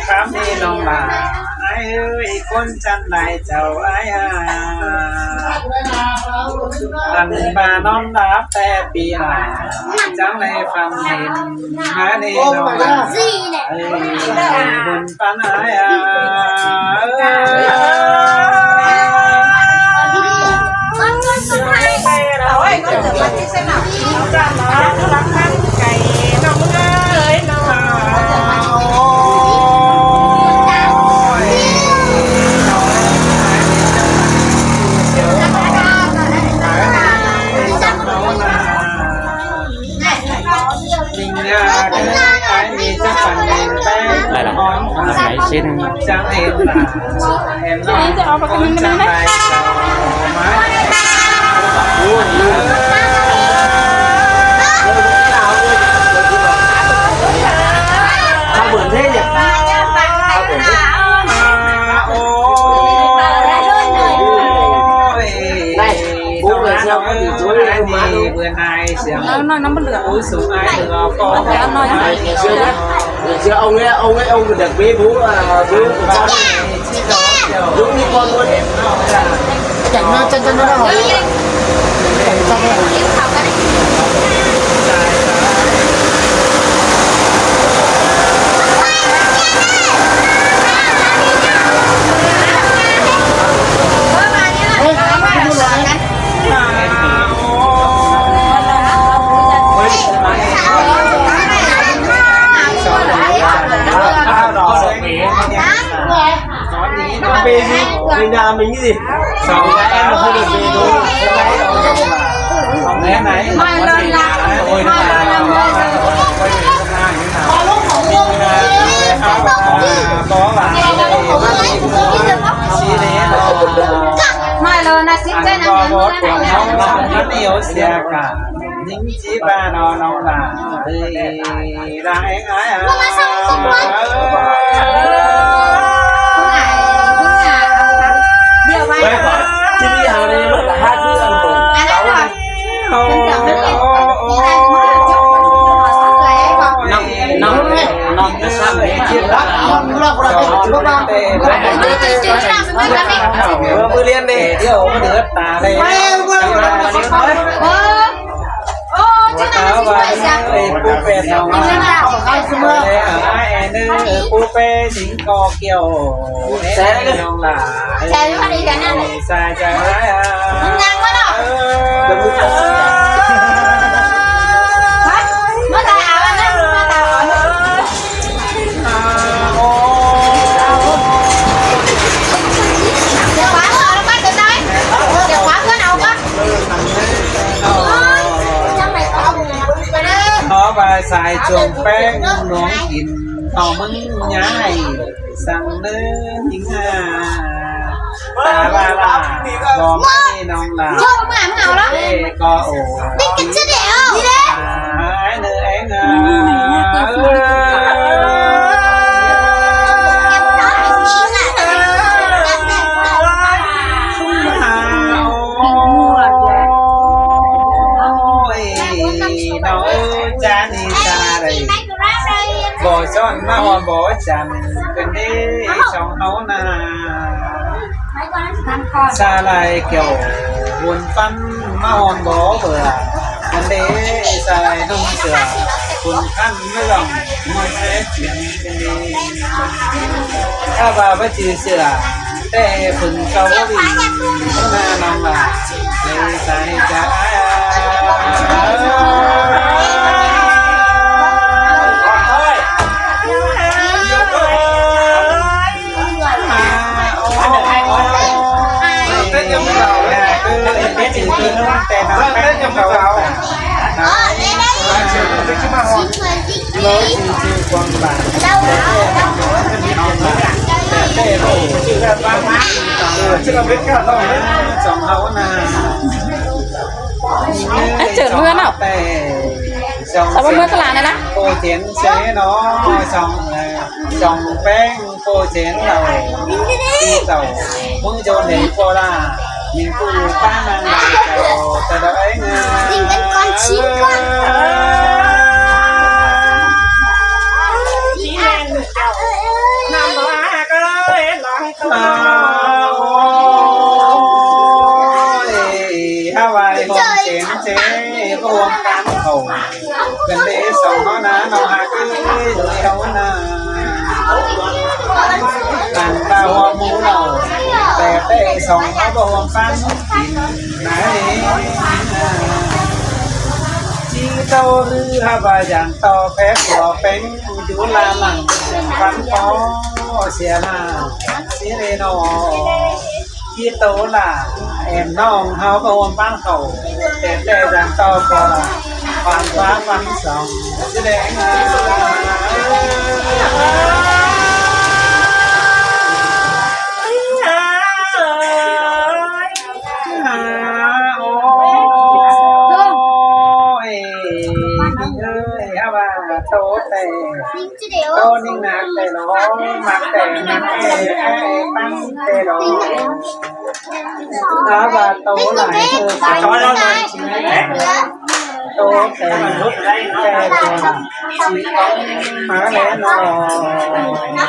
ຄຳນີ້ນ້ອງຫຼ້າ ອ້າຍເອີຍ ຄົນຈັ່ງໃດເຈົ້າອ້າຍອາ ອັນມານອນຫຼັບແຕ່ປີຫຼ້າ ຈັ່ງໄດ້ຝັນເຫັນມານີ້ນ້ອງຫຼ້າ ເອີຍ ບຸນປັນອ້າຍອາ ເອີຍ. ໄດ້ລະ ເສັ້ນໜຶ່ງ ຈະເອົາປາກກະໜຶ່ງໄດ້ໄໝ? ເອົາເບີດເດ້ ເອົາເບີດເດ້ ໄດ້ ບຸກເລີຍ ເຊື່ອມັນດີ ໂອ້ຍ ເອົາໜ້ອຍ ນ້ຳມັນເຫຼືອ ເອົາໜ້ອຍ ເອົາເລີຍ ເອົາເລີຍ ເອົາເລີຍ ເອົາເບີດເດ້ ບຸກມີຄວາມຮູ້ ຈັກໜ້ອຍ ຈັກໜ້ອຍ ເບບີ ເປັນຍາມຢ່າງນີ້ຊິ ສອງແອນບໍ່ຄືເບບີ ແນວໃດ ມາເລີຍລະ ມາເລີຍລະ ມາເລີຍລະ ມາເລີຍນະ ສິບເຈັດນະ ເດີນເມືອນະ ເດີນເມືອນະ ເດີນເມືອນະ ເດີນເມືອນະ ມື້ລຽນເດ້ ດຽວມັນເຫືອດຕາໄດ້ ໂອ້ ເຈົ້ານັ້ນຊິໄປຊະ ເອີຍ ປູເປ້ນ້ອງ ເອີຍ ປູເປ້ສິງກໍກ່ຽວ ແຊນນ້ອງຫຼ້າ ແຊນຢູ່ຫັ້ນອີກແລ້ວນັ້ນ ສາຍຈາຍ ຍັງບໍ່ເນາະ ເອີຍ ມາຕາເອົາອັນນັ້ນ ມາຕາເອົາອັນນັ້ນ ດຽວຂວາເອົາລະກ່ອນ ດຽວໄດ້ ດຽວຂວາເພື່ອນເອົາກ່ອນ. ເພາະວ່າສາຍຈວງແປ້ງໜອງກິນ ເອົາມຶງຍ້າຍ ສັ່ງເນີງຫາ ຕາລາລາ ບໍ່ມີນ້ອງຫຼ້າ ເອີ ກໍໂອ ຕິດກັນຊະແລ້ວ ນີ້ເດ້ ເອີ ເອີ. ໂອ້ຍ ນ້ອງເອີຍ ຈານີ້ຈາໄດ້ ບໍ່ຊ້ອນມາຮອດບໍ່ຈັນ ເປັນເດ້ຊ່ອງເຮົານາ ສາຫຼາຍແກ້ວ ບຸນປັນມາຮອດບໍ່ເບື່ອ ເປັນເດ້ສາຫຼາຍນຸ່ງເສື້ອ ບຸນພັນເລື່ອງ ມວຍແສນຈຽງ ຖ້າວ່າບໍ່ຈື່ເຊື່ອ ແຕ່ເພິ່ນເຂົາບໍ່ວິນ ໜ້ານ້ອງຫຼ້າ ເລີຍໃສ່ໃຈ. ເຈີເມືອເນາະ ສາວເມືອຕະຫຼາດນະ ໂອເຈນເຊເນາະ ສອງ ເອີ ສອງແປ້ງ ໂປເຈນເຫຼົ່າ ເຈົ້າ ມຶງໂຈນເຫັນໂຄລາ ມີຜູ້ປ້ານາງເຈົ້າ ແຕ່ດອກໄອ້ງາມ ຊິງກັນກ່ອນ ຊິງກ່ອນ ຊິງແມ່ນເຈົ້າ ໜ້າ ອາ ໂອ້ຍ ຫາໄວ້ຮ່ວມແຈມເຈ ຮ່ວມກັນເຂົ້າ ເປັນເດຊອງເນາະນາ ນ້ອງຮັກເອີຍ ເຮົານາ ອັນຕາຫົວໝູເຫຼົ່າ ແຕ່ເຕສອງເຮົາບໍ່ຮ່ວມປັນກິນນາເອ. ຈີໂຕລືຫາວ່າຢ່າງຕໍ່ແພກຫົວເປັງ ຢູ່ລາມັງ ຟັນພໍເສຍໜ້າຊິເລນອ ທີ່ໂຕຫຼ້າແອມນ້ອງເຮົາກໍຮ່ວມປານເຂົ້າ ແຕ່ແຕ່ຢ່າງຕໍ່ກໍຄວາມຟ້າຟັນສອງຊິແດງ ອາ ໂອ້ຍ ເອີຍ ເຮົາວ່າໂຕແຕ່ ໂຕນີ້ໜັກແຕ່ເນາະ ມັກແຕ່ມັກແຕ່ຕັ້ງແຕ່ເນາະ ຖ້າວ່າໂຕຫຼາຍເກີນໄປ ໂຕແຕ່ແຕ່ຕົວຊິຕ້ອງມາແລ້ວເນາ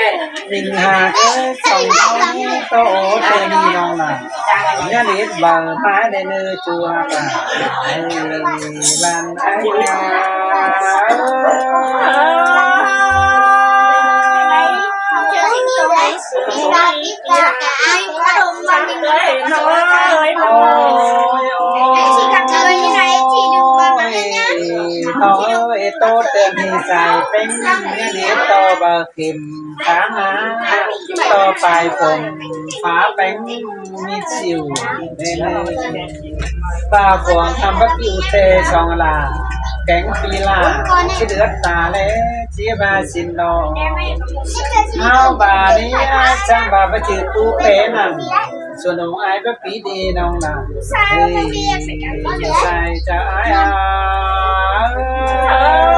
ະ. ໜຶ່ງຫ້າເອີຍ ສອງເກົ້າ ໂຕເຕມີນ້ອງລະ ຍານິດບາງມາໄດ້ເນີ ຈົວກະເອີຍ ບ້ານອ້າຍນາ ໂອ້ຍ ໂອ້ຍ ໂອ້ຍ ໂຕເອີຍ ໂຕເຕີນທີ່ໃສ່ເປັນຍານິດ ໂຕບໍ່ ເຂັມຂາມາ ຕໍ່ປາຍຜົມ ຝາແປງມີຊິວ ປາບວງທຳບັກຢູ່ແຕ່ສອງລາ ແກງປີລາ ຊິເດືອດຕາແລ ຊິວ່າຊິນອ ເຮົາບາດນີ້ອາດຈັ່ງວ່າບໍ່ຈື່ປູເປນັ້ນ ສ່ວນຂອງອ້າຍບໍ່ປີດີນ້ອງລະ ເອີຍ ໃສ່ຈະອ້າຍອາ ເອີ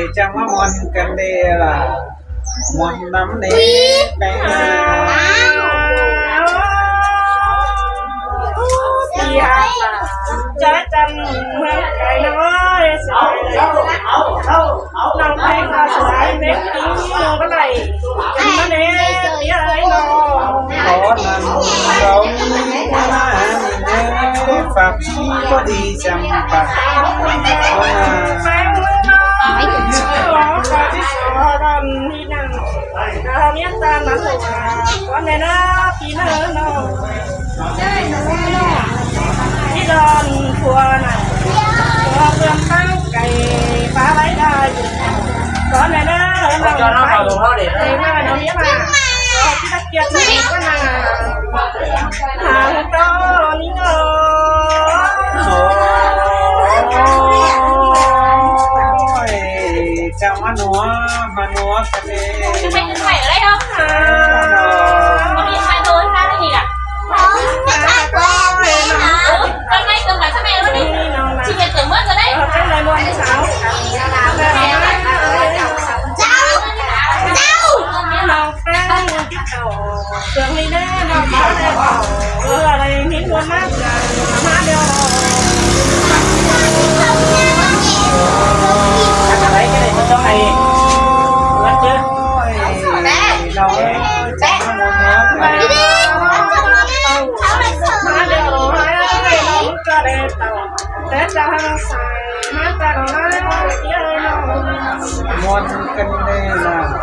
ຍ ຈັ່ງມາມ່ວນກັນເດ້ລະ ມ່ວນນຳເດ້ແປງ ຈາຈັນເມືອງໄກນ້ອຍ ເອົາ ເອົາ ເອົາ ເອົາ ນ້ອງແພງກໍສວຍເປັນອີ່ໜຶ່ງບໍ່ໄດ້ ມາແນ່ເອີຍນ້ອງ ຂໍນຳເຂົາມາໃຫ້ແນ່ ຝາກທີ່ບໍ່ດີຈຳປາ ແມ່ນນ້ອງ ຂໍທີ່ສອດອນນີ້ນຳ ກະເມດຕານຳຕົວ ກ່ອນແນ່ເດີ ພີ່ເດີນ້ອງ ທີ່ດອນຜົວນະ ຂໍເພື່ອນຕັ້ງໄກ ປາໄວ້ໄດ້ ກ່ອນແນ່ເດີ ນ້ອງໄປ ໄປມານ້ອງເມຍມາ ຂໍທີ່ຕະກຽດໜຶ່ງກ່ອນນະ ຫາໂຕນີ້ເດີ ໂອ້ຍ ເຈົ້າມານົວ ມານົວ ມ່ວນກັນແນ່ລະ.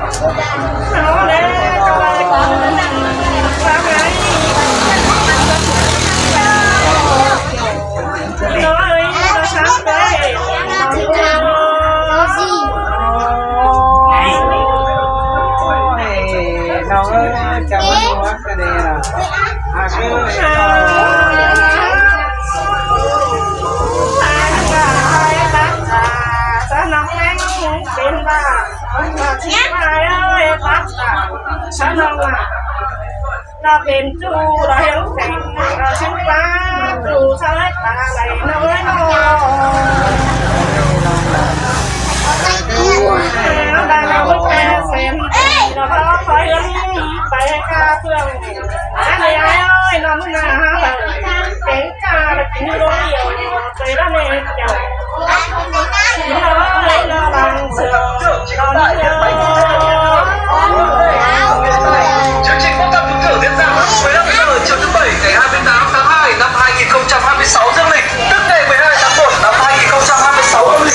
ລະເປັນຈູລະເຮັດແຂງລະຊຶກຕາ ຈູສາຍຕາໄຫຼນ້ອຍນ້ອຍ ດາລາບຸນແປແສນ ລະພໍຄອຍເຮືອນໄປກາເຄື່ອງ ອັນນີ້ອ້າຍເອີຍ ນ້ອງໜ້າ ແກງກາລະກິນໂລດຽວ ເຄີຍລະແມ່ເຈົ້າ Chương trình Món Ăn Mừng Tuổi Tiền Giang với năm giờ chiều thứ bảy ngày hai mươi tám tháng hai năm hai nghìn không trăm hai mươi sáu dương lịch, tức ngày mười hai tháng một năm hai nghìn không trăm hai mươi sáu âm lịch.